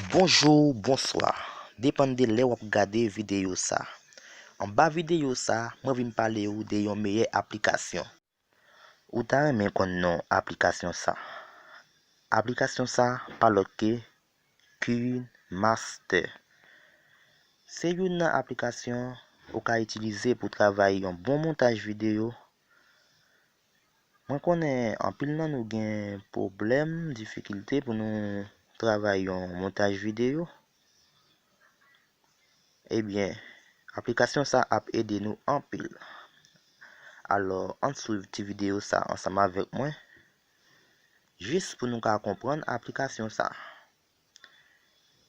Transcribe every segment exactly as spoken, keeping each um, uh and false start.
Bonjou, bonswa. Depann de lè w ap gade videyo sa. Anba videyo sa, mwen vin pale w de yon meyè aplikasyon. Ou ta renmen konn non aplikasyon sa? Aplikasyon sa pa lòt ke KineMaster. Se youn nan aplikasyon ou ka itilize pou travay yon bon montaj videyo. Mwen konnen anpil nan nou gen pwoblèm, difikilte pou nou travay yon montaj videyo. Ebyen, aplikasyon sa ap ede nou anpil. Alò, ann swiv ti videyo sa ansanm avèk mwen, jis pou nou ka konprann aplikasyon sa.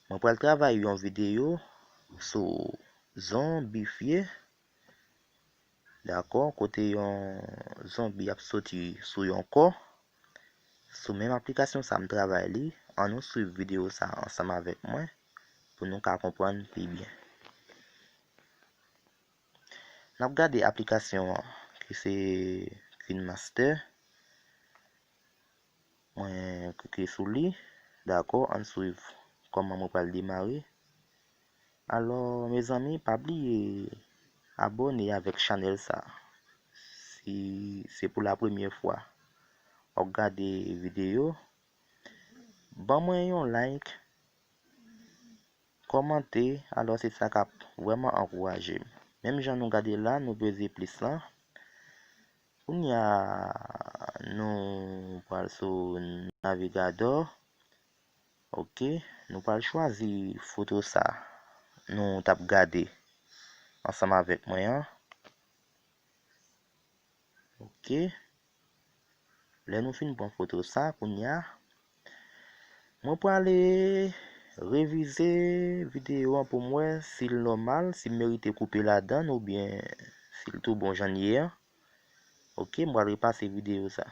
Mwen pral travay yon videyo sou zonbifye, dakò, kote yon zonbi ap soti sou yon kò. Sou menm aplikasyon sa m travay li, ann nou swiv videyo sa ansanm avèk mwen pou nou ka konprann pi byen. N ap gade aplikasyon an ki se KineMaster. Mwen klike sou li. Dakò, ann swiv kòman mwen pral demare. Alò, mezanmi, pa bliye abòne avèk chanèl sa. Si se pou la premyè fwa w ap gade videyo, ban mwen yon like, kòmante, alò se sa k ap vrèman ankouraje m. Menm jan nou gade la, nou peze plis lan. Kounye a, nou pral sou navigadò. Ok, nou pral chwazi foto sa nou t ap gade ansanm avèk mwen an. Ok. Lè nou fin pran foto sa, kounye a, mwen prale revize videyo an pou m wè si l nòmal, si m merite koupe ladan l oubyen si l tou bon jan l ye an. Ok, m pral repase videyo sa.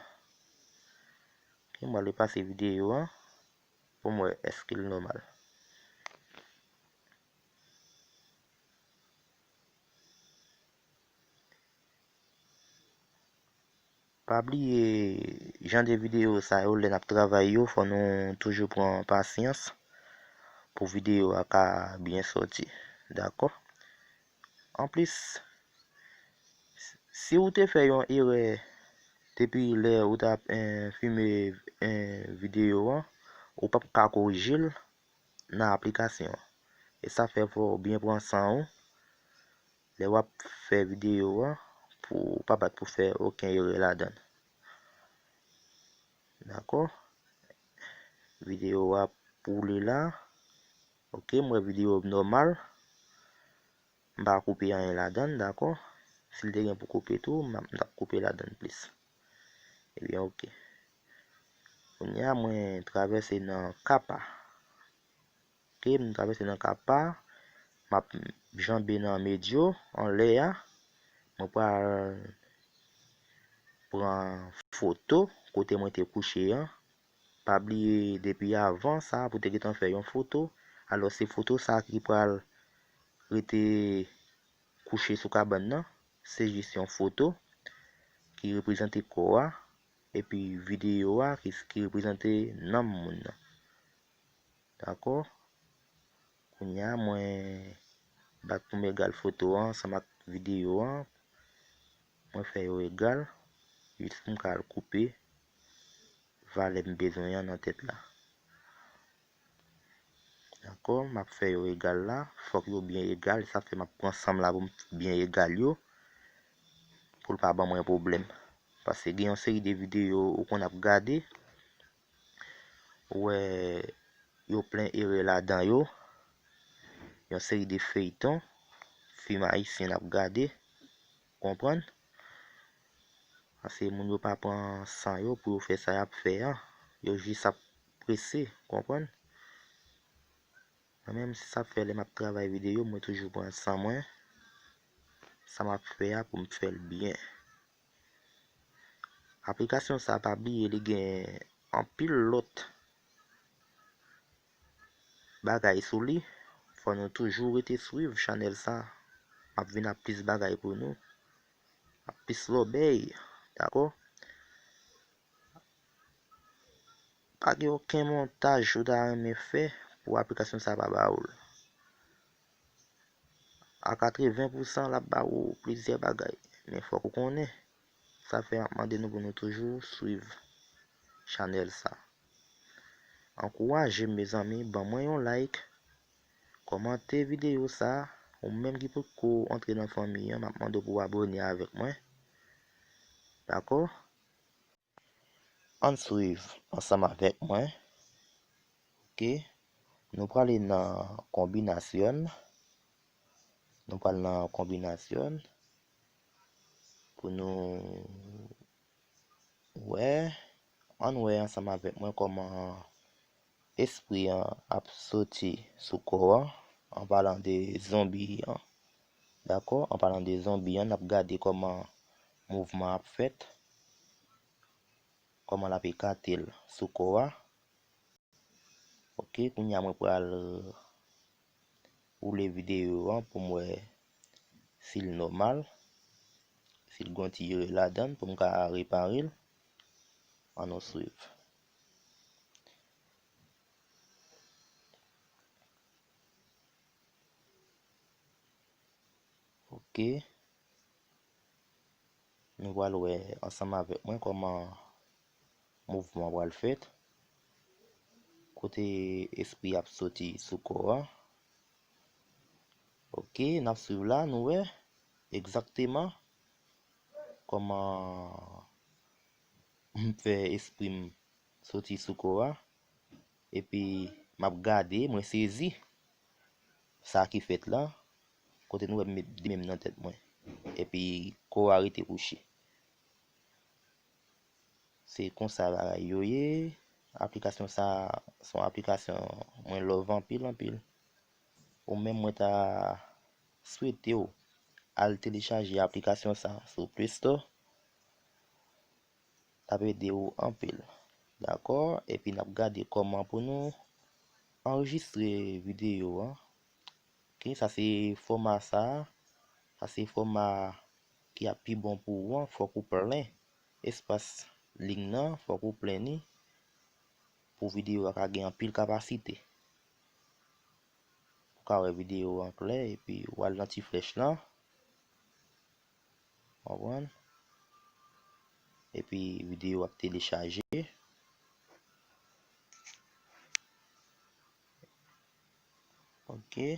Ok, m pral repase videyo an pou m wè èske l nòmal. Pa bliye, jan de videyo sa yo, lè n ap travay yo, fò nou toujou pran pasyans pou videyo a ka byen sòti. Dakò? Anplis, si w te fè yon erè depi lè ou t ap, eh, filme, eh, videyo an, ou p ap ka korije l nan aplikasyon an. E sa fè fò w byen pran san w lè w ap fè videyo an pou w pa bat pou fè okenn erè ladan l. Dakò? Videyo a ap woule la. Ok, m wè videyo nòmal. M pa koupe anyen ladan l, dakò? Si l te gen pou koupe tou, m ap, m t ap koupe ladan l plis. Ebyen, ok. Kounye a, mwen travèse nan kapa. Ok, m travèse nan kapa. M ap janbe nan medyo, anlè a. Mwen pral pran foto kote mwen te kouche an. Pa bliye, depi avan sa, pou te gentan fè yon foto. Alò, se foto sa ki pral rete kouche sou kabann nan. Se jis yon foto ki reprezante kò a. Epi videyo a ki, ki reprezante nanm moun nan. Dakò? Kounye a, mwen bat pou m egal foto an ansanm ak videyo an. Mwen fè yo egal, jis pou m ka al koupe valè m bezwen an nan tèt la. Dakò, m ap fè yo egal la. Fòk yo byen egal. Sa fè m ap pran san m la pou m byen egal yo. Pou l pa ban mwen pwoblèm. Paske gen yon seri de videyo ou konn ap gade. Ou wè yo plen erè ladan yo. Yon seri de feyton, fim ayisyen n ap gade. Konprann? Paske moun yo pa pran san yo pou yo fè sa y ap fè an. Yo jis ap prese, konprann? Mwen menm, se sa fè lè m ap travay videyo, mwen toujou pran san mwen, sa m ap fè a pou m fè l byen. Aplikasyon sa, pa bliye, li gen anpil lòt bagay sou li. Fò nou toujou rete swiv chanèl sa. M ap vin ak plis bagay pou nou. Ak plis lòbèy, dakò? Pa gen okenn montaj ou ta renmen fè pou aplikasyon sa pa ba ou l. A katreven pousan l ap ba ou plizyè bagay. Men fòk ou konnen. Sa fè m ap mande nou pou nou toujou swiv chanèl sa. Ankouraje m, mezanmi, ban mwen yon like, kòmante videyo sa, ou menm ki potko antre nan fanmi an, m ap mande w pou w abòne avèk mwen. Dakò? Ann swiv ansanm avèk mwen. Oke. Nou prale nan konbinasyon. Nou pral nan konbinasyon pou nou wè. Ann wè ansanm avèk mwen kòman espri an ap soti sou kò an, an palan de zonbi an. Dakò? An palan de zonbi an, n ap gade kòman mouvman ap fèt, kòman l ap ekate l sou kò a. Oke, kounye a mwen pral woule videyo an pou m wè si l nòmal, si l gon ti erè ladan l, pou m ka repare l. Ann nou swiv. Oke. Nou pral wè ansanm avèk mwen kòman mouvman pral fèt. Kote espri ap soti sou kò a. Oke, n ap swiv la, nou wè egzakteman kòman m fè espri m soti sou kò a. Epi m ap gade, mwen sezi sa ki fèt la. Kote nou wè m met de men m nan tèt mwen. Epi kò a rete kouche. Se konsa bagay yo ye. Aplikasyon sa, se yon aplikasyon mwen love anpil, anpil. Ou menm, mwen ta swete w al telechaje aplikasyon sa sou Play Store. L ap ede w anpil. Dakò? Epi n ap gade kòman pou nou anrejistre videyo an. Oke, sa se fòma sa. Sa se fòma ki ap pi bon pou ou an. Fòk ou plen espas liy nan, fòk ou plen li pou videyo a ka gen anpil kapasite. Ou ka wè videyo an klè, epi w al nan ti flèch lan. Konprann? Epi videyo ap telechaje. Oke.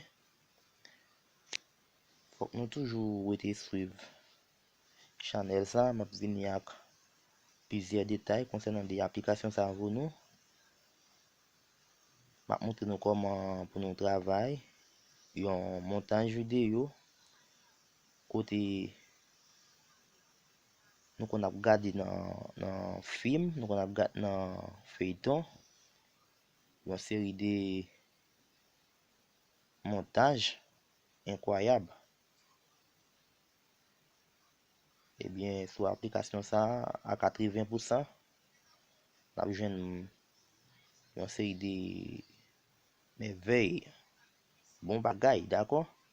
Fòk nou toujou rete swiv chanèl sa. M ap vini ak plizyè detay konsènan de aplikasyon sa pou nou. M ap montre nou kòman pou nou travay yon montaj videyo kote nou konn ap gade nan, nan fim, nou konn ap gade nan feyton, yon seri de montaj enkwayab. Ebyen, sou aplikasyon sa a, a katreven pousan, n ap jwenn yon seri de mèvèy, bon bagay, dakò?